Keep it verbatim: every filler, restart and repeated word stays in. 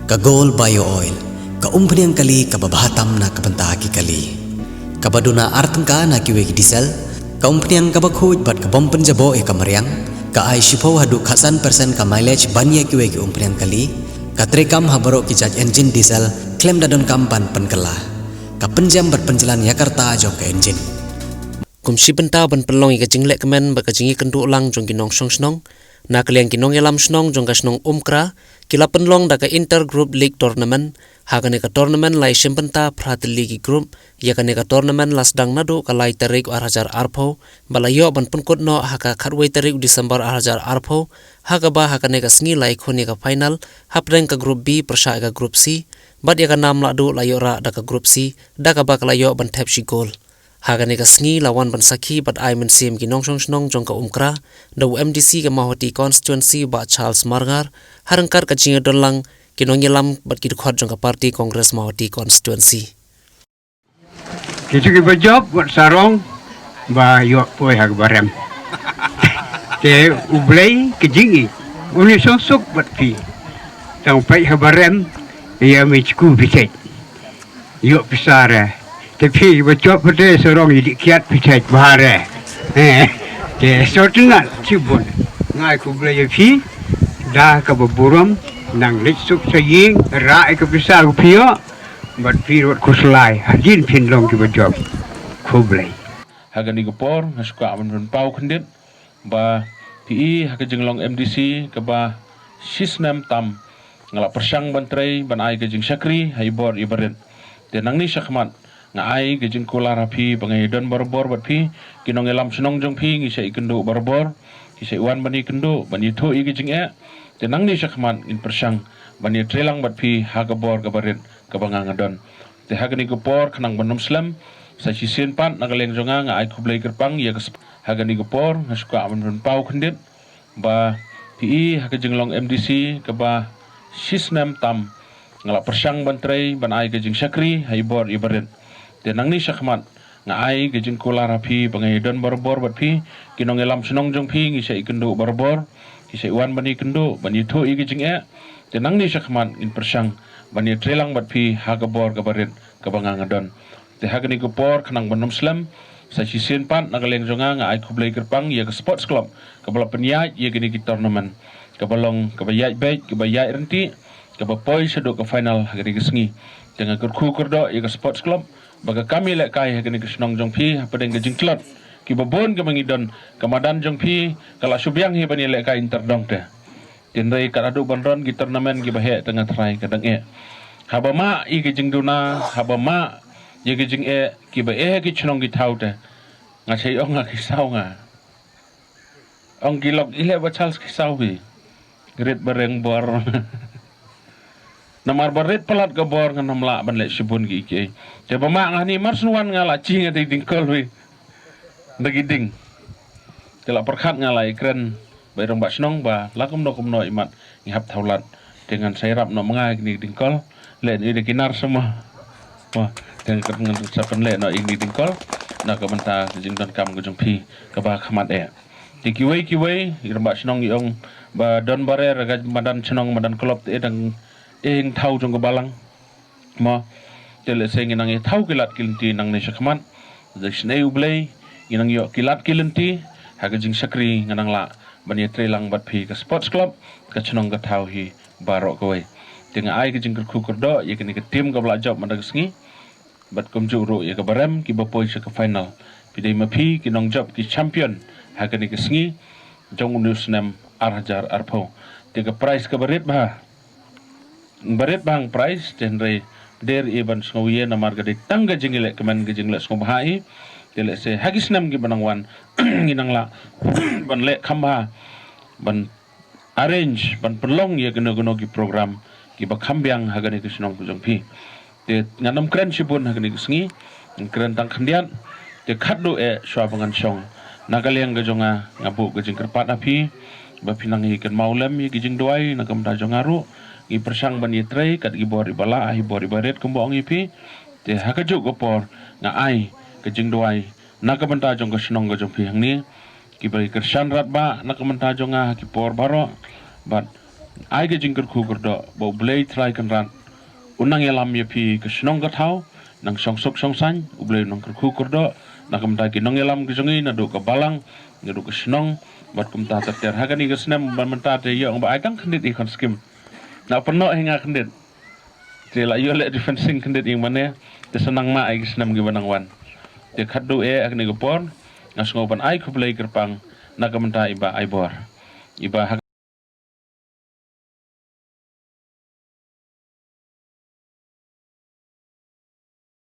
Ka Gold Bio Oil, ka umphniang kali kaba bha tam na ka bynta ki kali. Kaba duna ar tyngka na kiwei ki diesel, ka umphniang kaba khuid bad ka bym pynjaboh ïa ka mariang, ka ai shiphew haduh khatsan percent ka mileage ban ïa kiwei ki umphniang kali, ka treikam ha baroh ki jait engine diesel, khlem da donkam ban pynkylla. Ka pynjem bad pynjlan ïa ka rta jong ka engine. Kum shi bynta ban pynlong ïa ka jinglehkmen bad ka jingïakynduh lang jong ki nongshong shnong, na ka liang ki nongïalam shnong jong ka shnong Umkra, ki la pynlong da ka Inter Group League Tournament. Ha kane ka tournament la ïashim bynta phra tylli ki group. Ïa kane ka tournament la sdang naduh ka lai tarik ar hajar arphew, bad la ïoh ban pynkut noh ha ka khatwei tarik December ar hajar arphew, ha kaba ha kane ka sngi la ïakhun ïa ka final hapdeng ka group B pyrshah ïa ka group C, bad ïa ka nam lahduh la ïoh rah da ka group C, da kaba ka la ïoh ban thep shi gol. Ha kane ka sngi la wan ban sakhi bad ai mynsiem ki nongshong shnong jong ka Umkra da u M D C ka Mawhati Constituency, Bah Charles Marngar, ha ryngkat ka jingïadon lang ki nongïalam bad ki dkhot jong ka party Congress Mawhati Constituency. Kitu kiba jop wat sarong ba ïoh poi ha kaba rem. Te U Blei ka jingïeit un ïashongsuk bad phi. Tang peit ha kaba rem, ïa me chku phi shet. Ïoh pisa re. Te phi ba jop phi te sarong ïa dih kiat phi shet bha re. Eh, te sot na chibun. Nga ai khublei ïa phi da kaba burom, nang leit suk sa ïing, rah ïa ka pisa ka phi ïoh. Bad phi ruh khuslai hadien phin long kiba jop. Khublei. Ha kane ka por nga sngewkwah ban pynpaw khyndiat ba phi i ha ka jinglong M D C kaba shisnem tam, nga la pyrshang ban trei ban ai ka jingshakri ha i bor i barit. Te nangne shakhmat nga ai ka jingkular ha phi ba nga ïadon barabor bad phi. Ki nongïalam shnong jong phi ngi shah ïakynduh barabor, ki shah wan ban ïakynduh, ban ïathuh ïa ka jingeh. Te nangne shakhmat ngin pyrshang ban ïatreilang bad phi ha ka bor ka barit kaba nga nga don. Te ha kane ka por khnang ban ym slem, sa shisien pat na ka liang jong nga nga ai khublei kyrpang ïa ka sp-, ha kane ka por nga sngewkwah ban pynpaw khyndiat ba phi i ha ka jinglong M D C kaba shisnem tam, nga la pyrshang ban trei ban ai ka jingshakri ha i bor i barit. Te nangne shakhmat nga ai ka jingkular ha phi ba nga ïadon barabor bad phi. Ki nongïalam shnong jong phi ngi shah ïakynduh barabor, ki shah wan ban ïakynduh, ban ïathuh ïa ka jingeh. Te nangne shakhmat ngin pyrshang ban ïatreilang bad phi ha ka bor ka barit kaba nga nga don. Te ha kane ka por khnang ban ym slem, sa shisien pat na ka liang jong nga nga ai khublei kyrpang ïa ka sports club kaba la pynïaid ïa kane ka tournament, kaba long kaba ïaid beit, kaba ïaid ryntih, kaba poi shaduh ka final ha kane ka sngi. Te nga kyrkhu kyrdoh ïa ka sports club ba ka kam ïalehkai ha kane ka shnong jong phi hapdeng ka jingtlot kiba bun kaba ngi don. Ka madan jong phi ka la shu biang hi ban ïalehkai inter dong te. Tynrai kat haduh ban ron ki tournament kiba heh te nga trai ka dang eh. Haba mah ïa ki jingduna, haba mah ïa ki jingeh kiba eh ki chnong ki thaw te, nga shai ong nga ki saw nga. Ong ki lok i leh ba Charles ki saw hi. Rit ba reng bor. Namar ba rit palat ka bor ngan ym lah ban leh shibun ki ki. Te ba mah nga ni mar sngewthuh nga la chi nga dei ding kol wi. Da ki ding. Te la pyrkhat nga la i kren ba i rangbah shnong ba la kumno kumno i mat ngi hap thawlat. Te ngan sa ïarap noh ma nga ïa kine ki ding kol. Leh noh ïa ki nar sama. Wah, te ngan sa pynleh noh ïa kine ki ding kol na ka bynta ka jingdonkam ka jong phi kaba khmat eh. Te kiwei kiwei i rangbah shnong i ong ba don barer ka madan shnong madan klop te dang eh thaw jong ka balang. Mo, te lehse ngi nang ïa thaw ki lad ki lynti nangne shakhmat. Da ka jingïeit U Blei ngi nang ïoh ki lad ki lynti ha ka jingshakri nga nang lah ban ïatreilang bad phi ka sports club, ka chnong ka thaw hi baroh kawei. Te nga ai ka jingkyrkhu kyrdoh ïa kane ka team kaba la jop mynta ka sngi. Bad kumjuh ruh ïa kaba rem kiba poi sha ka final. Phi dei ma phi ki nongjop ki champion ha kane ka sngi jong une u snem ar hajar arphew. Te ka prize kaba rit bha. Barit bang prize, te hynrei dei ban sngewbha namar ka dei tang ka jingleh kmen ka jingleh sngewbha i. Te lehse ha ki snem kiba nang wan ngi nang lah ban leh kham bha ban arrange ban pynlong ïa kano kano ki program kiba kham biang ha kane ka shnong ka jong phi. Te ngan ym kren shibun ha kane ka sngi, ngan kren tang khyndiat. Te khatduh eh shuwa ba ngan shong na ka liang ka jong nga, nga buh ka jingkyrpad ha phi ba phi nang ïa kynmaw lem ïa ki jingduwai na ka bynta jong nga ruh. Ngi pyrshang ban ïatrei kat ki bor iba lah, ha ki bor iba rit kumba ong ïa phi. Te ha kajuh ka por nga ai ka jingduwai na ka bynta jong ka shnong ka jong phi hangne, kiba ïa kyrshan radbah na ka bynta jong nga ha ki por baroh. Bad ai ka jingkyrkhu kyrdoh ba U Blei Trai Kynrad un nang ïalam ïa phi ka shnong ka thaw, nang shong suk shong saiñ, U Blei un nang kyrkhu kyrdoh na ka bynta ki nongïalam ki jong ngi naduh ka balang, naduh ka shnong, bad kumta ter ter. Ha kane ka snem ban mynta te ïoh ba ai tang khyndiat ïa ka skim. Na pynnoh hi nga khyndiat. Te la ïoh leh fencing khyndiat ïa mane, te sa nang mah ïa ki snem kiba nang wan. Te khatduh eh ha kane ka por nga sngew ban ai khublei kyrpang na ka bynta i Bah Aibor. I Bah ha